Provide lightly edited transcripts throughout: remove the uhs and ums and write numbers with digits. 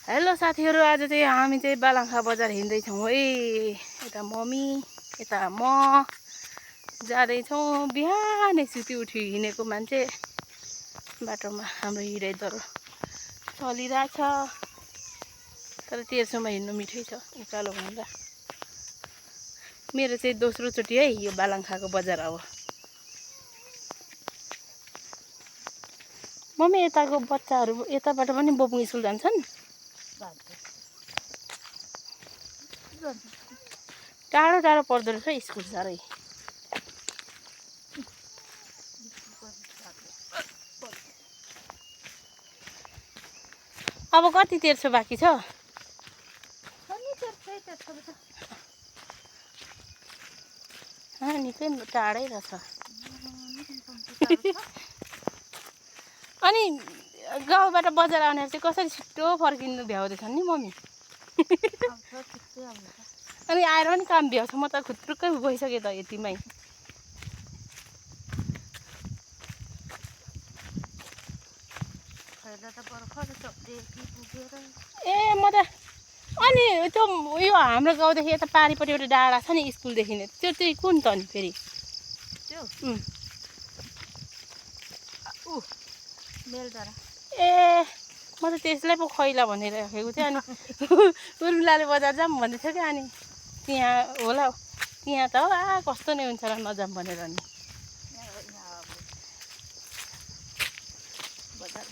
Hello साथीहरु, आज चाहिँ हामी चाहिँ बालाङखा बजार हिँड्दै छौं है। यता मम्मी, यता म जाँदै छौं। बिहानै सुति उठी हिँडेको मान्छे बाटोमा हाम्रो हिँडाइ दरो चलिरहेछ। तर तेर्सोमा हिँड्नु मिठै छ उकालो भन्दा। मेरो चाहिँ दोस्रो चोटि है यो बालाङखाको बजार अब। मम्मी, यताको बच्चाहरु यताबाट पनि बोपुङ स्कुल जान्छन्? टाढो टाढो पर्दो रहेछ स्कुल साह्रै। अब कति तेर्सो बाँकी छ? निकै टाढै रहेछ। अनि गाउँबाट बजार आउनेहरू चाहिँ कसरी छिट्टो फर्किनु भ्याउँदैछन् नि मम्मी? अनि आएर पनि काम भ्याउँछ। म त खुत्रुक्कै भइसकेँ त यतिमै। ए म त अनि त्यो उयो हाम्रो गाउँदेखि यता पारिपट्टि एउटा डाँडा छ नि स्कुलदेखि नै, त्यो चाहिँ कुन त नि फेरि? त्यो मेलडाँडा। ए म त त्यसलाई पो खैला भनेर राखेको थिएँ। अनि उर्मिलाले बजार जाऊँ भन्दै थियो क्या। अनि त्यहाँ होला, त्यहाँ त हो कस्तो नै हुन्छ र नजाऊँ भनेर नि। बजार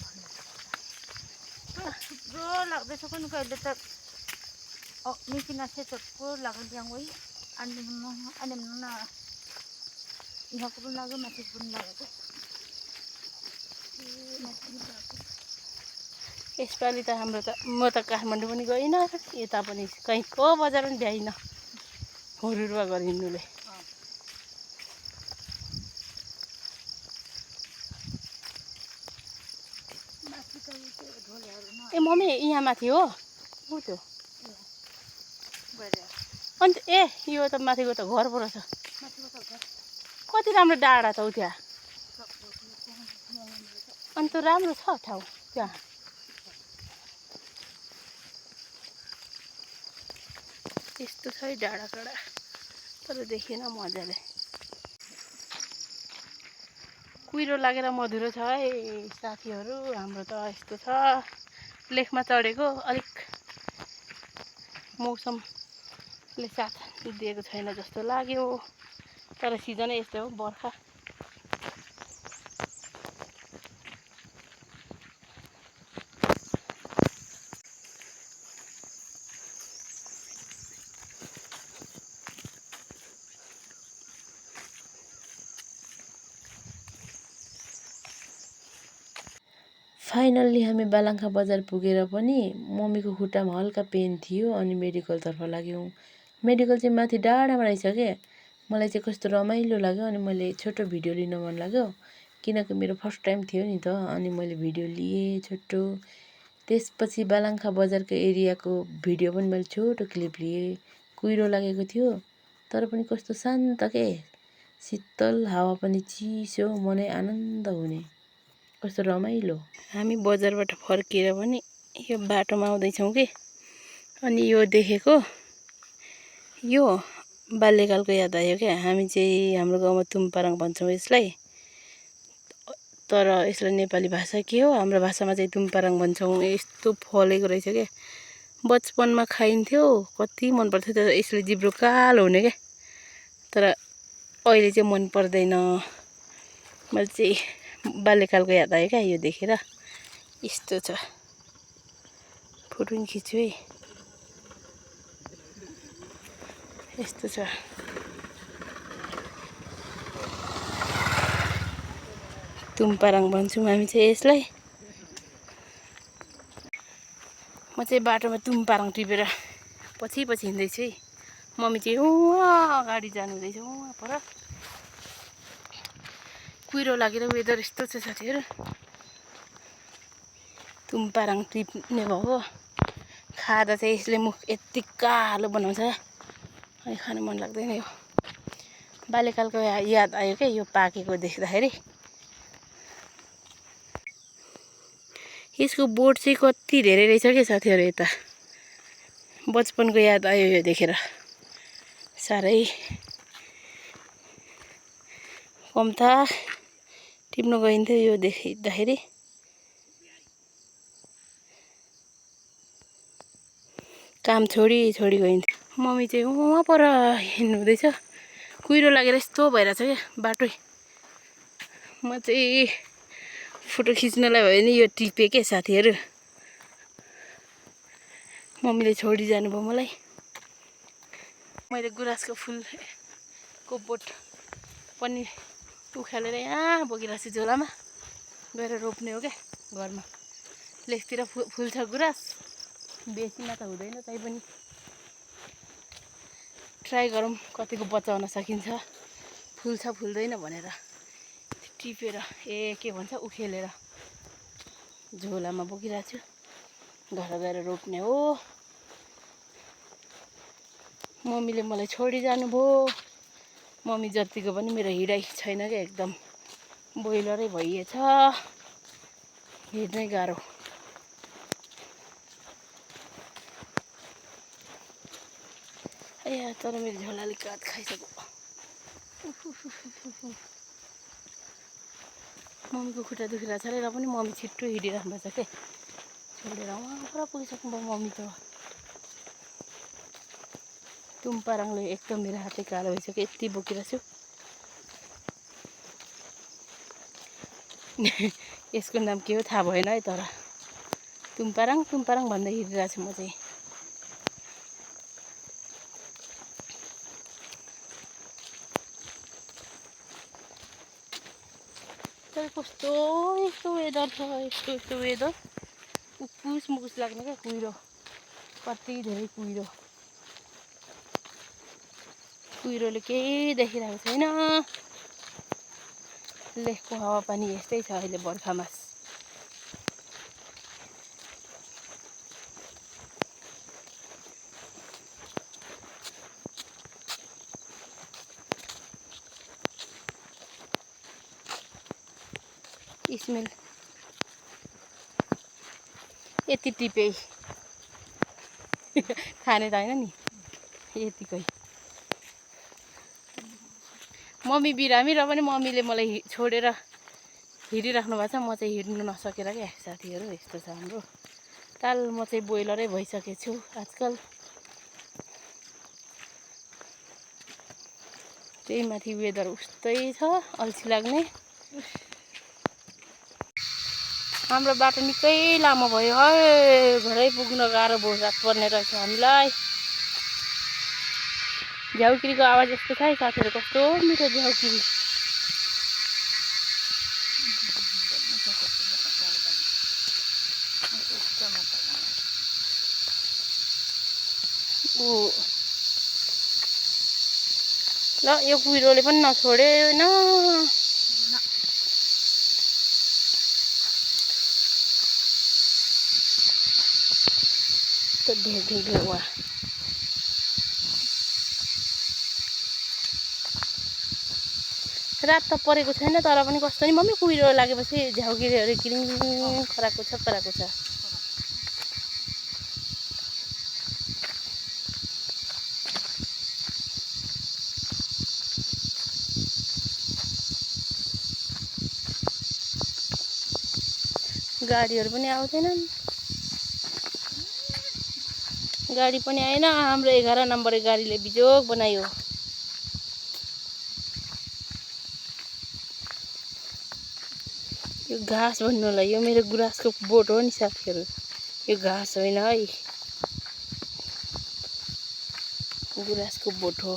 थुप्रो लाग्दैछ पनि कहिले त मिकिना से थुप्रो लाग्यो त्यहाँ गई अनि यहाँ पनि लाग्यो, माथि पनि लागेको। यसपालि त हाम्रो त म त काठमाडौँ पनि गइनँ, यता पनि कहीँ को बजार पनि भ्याइनँ हुरुरुवा गरी हिँड्नुले। ए मम्मी, यहाँ माथि हो ऊ त्यो। अन्त ए यो त माथिको त घर पो रहेछ। कति राम्रो डाँडा छ उ त्यहाँ। अनि त राम्रो छ ठाउँ त्यहाँ। यस्तो छ है डाँडा काँडा, तर देखिएन मजाले। कुहिरो लागेर मधुरो छ है साथीहरू। हाम्रो त यस्तो छ, लेखमा चढेको अलिक मौसमले साथ दिएको छैन जस्तो लाग्यो। तर सिजनै यस्तो हो, बर्खा। फाइनल्ली हामी बालाङखा बजार पुगेर पनि मम्मीको खुट्टामा हल्का पेन थियो। अनि मेडिकलतर्फ लाग्यौँ। मेडिकल चाहिँ माथि डाँडामा रहेछ क्या। मलाई चाहिँ कस्तो रमाइलो लाग्यो। अनि मैले छोटो भिडियो लिन मन लाग्यो, किनकि मेरो फर्स्ट टाइम थियो नि त। अनि मैले भिडियो लिएँ छोटो। त्यसपछि बालाङखा बजारको एरियाको भिडियो पनि मैले छोटो क्लिप लिएँ। कुहिरो लागेको थियो तर पनि कस्तो शान्त के, शीतल हावा पनि चिसो, मनै आनन्द हुने, कस्तो रमाइलो। हामी बजारबाट फर्किएर पनि यो बाटोमा आउँदैछौँ कि। अनि यो देखेको यो बाल्यकालको याद आयो क्या। हामी चाहिँ हाम्रो गाउँमा तुम्पाराङ भन्छौँ यसलाई, तर यसलाई नेपाली भाषा के हो, हाम्रो भाषामा चाहिँ तुम्पाराङ भन्छौँ। यस्तो फलेको रहेछ क्या। बचपनमा खाइन्थ्यो, कति मन पर्थ्यो। तर यसले जिब्रो कालो हुने क्या। तर अहिले चाहिँ मन पर्दैन। मैले चाहिँ बाल्यकालको याद आयो क्या यो देखेर। यस्तो छ, फोटो पनि खिच्छु है। यस्तो छ। तुम्पाराङ भन्छौँ हामी चाहिँ यसलाई। म चाहिँ बाटोमा तुम्पाराङ टिपेर पछि पछि हिँड्दैछु है। मम्मी चाहिँ उहाँ अगाडि जानु हुँदैछ, उहाँ पर। कुहिरो लागेर वेदर यस्तो छ साथीहरू। तुम्पाराङ टिप्ने भयो। खाँदा चाहिँ यसले मुख यति कालो बनाउँछ, अनि खानु मन लाग्दैन। यो बाल्यकालको याद आयो क्या यो पाकेको देख्दाखेरि। यसको बोट चाहिँ कति धेरै रहेछ के साथीहरू। यता बचपनको याद आयो यो देखेर। साह्रै कम्ता टिप्न गइन्थ्यो यो देख्दाखेरि। काम छोडी गइन्थ्यो। मम्मी चाहिँ वहाँ पर हिँड्नु हुँदैछ। कुहिरो लागेर यस्तो भइरहेछ क्या बाटै। म चाहिँ फोटो खिच्नलाई भयो नि यो टिपेँ के साथीहरू। मम्मीले छोडी जानुभयो मलाई। मैले गुराँसको फुलको बोट पनि उखालेर यहाँ बोकिरहेको छु झोलामा। गएर रोप्ने हो क्या घरमा। लेकतिर फुल्छ गुराँस, बेसीमा त हुँदैन, तैपनि ट्राई गरौँ कतिको बचाउन सकिन्छ, फुल्छ फुल्दैन भनेर टिपेर के भन्छ उखेलेर झोलामा बोकिरहेको छु। घर गएर रोप्ने हो। मम्मीले मलाई छोडी जानुभयो। मम्मी जतिको पनि मेरो हिँडाइ छैन क्या, एकदम बोइलरै भइएछ। हिँड्नै गाह्रो। ए तर मेरो झोलाले काट खाइसक्यो। मम्मीको खुट्टा दुखिरहेको छ र पनि मम्मी छिट्टो हिँडिराख्नु भएको छ के। छोडेर उहाँ पुरा पुगिसक्नुभयो मम्मी त। तुम्पाराङले एकदम मेरो हातै कालो भइसक्यो, यति बोकिरहेको छु। यसको नाम के हो थाहा भएन है, तर तुम्पाराङ भन्दै हिँडिरहेको छु म चाहिँ। तर कस्तो यस्तो वेदर छ, यस्तो वेदर उकुस मुकुस लाग्ने क्या। कुहिरो, कति धेरै कुहिरो। कुहिरोले केही देखिरहेको छैन। लेखको हावापानी यस्तै छ अहिले बर्खा मास। स्मेल यति टिपे खाने त होइन नि, यतिकै। मम्मी बिरामी र पनि मम्मीले मलाई छोडेर हिँडिराख्नु भएको छ। म चाहिँ हिँड्नु नसकेर क्या साथीहरू। यस्तो छ हाम्रो ताल। म चाहिँ बोइलरै भइसकेको छु आजकल। त्यही माथि वेदर उस्तै छ, अल्छी लाग्ने। हाम्रो बाटो निकै लामो भयो है, घरै पुग्न गाह्रो भयो, रात पर्ने रहेछ हामीलाई। झ्याउकिरीको आवाज यस्तो छ है साथीहरू, कस्तो मिठो झ्याउकिरी। ल यो कुहिरोले पनि नछोडेन। ढेर वहाँ रात त परेको छैन, तर पनि कस्तो नि मम्मी कुहिरो लागेपछि झ्याउकिरीहरू किरिङ खराएको छ। गाडीहरू पनि आउँदैनन्। गाडी पनि आएन। हाम्रो 11 नम्बर गाडीले बिजोग बनायो। यो घाँस भन्नुलाई यो मेरो गुराँसको बोट हो नि साथीहरू। यो घाँस होइन है, गुराँसको बोट हो।